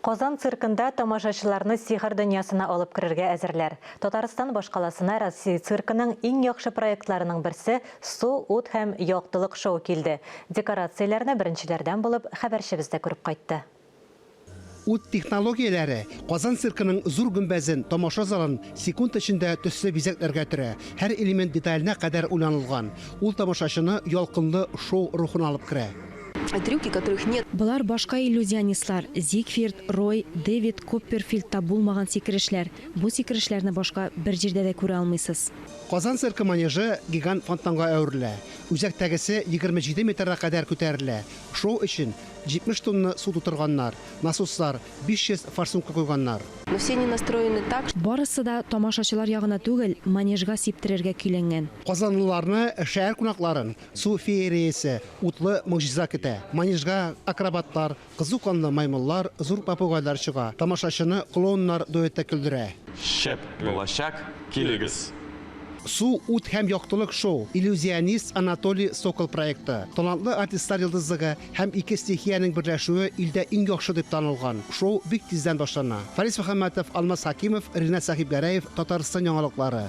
Казан циркында тамашачыларны сихер дөньясына алып керергә әзерләр. Татарстан башкаласына Россия циркының иң яхшы проектларының берсе Су, ут һәм яктылык шоу килде. Декорацияләрне беренчеләрдән булып хәбәрчебез дә күреп кайтты. Ут технологияләре Казан циркының зур гөмбәзен, тамаша залын секунд эчендә төсле бизәкләргә төрә. Һәр элемент деталенә кадәр уйланылган. Ул тамашачыны ялкынлы шоу рухына алып керә. Трюки, которых нет. Болар башка иллюзионистлар, Зигфирд, Рой, Дэвид Копперфильдта булмаган сикерешләр. Бу сикерешләрне башка бер җирдә дә күрә алмыйсыз. Казан циркы манежы гигант фонтанга әверелә. Үзәктәгесе 27 метрга кадәр күтәрелә. Шоу өчен 70 тонна су тутырганнар, насослар, 500 форсунка куйганнар. Но все они настроены так, что. Барысы да тамашачылар ягына түгел, манежга сиптерергә көйләнгән. Казанлыларны, шәһәр кунакларын Су феериясе, утлы могҗиза көтә. Манежга акробатлар, кызу канлы маймыллар, зур попугайлар чыга. Тамашачыны клоуннар дуэты көлдерә. Шәп булачак, килегез! Су, ут һәм яктылык шоу, иллюзионист Анатолий Сокол проекты. Талантлы артистлар йолдызлыгы һәм ике стихиянең берләшүе илдә иң яхшы дип танылган. Шоу бик тиздән башлана. Фарис Мөхәммәтов, Алмаз Хәкимов, Ринат Сәхибгәрәев, Татарстан яңалыклары.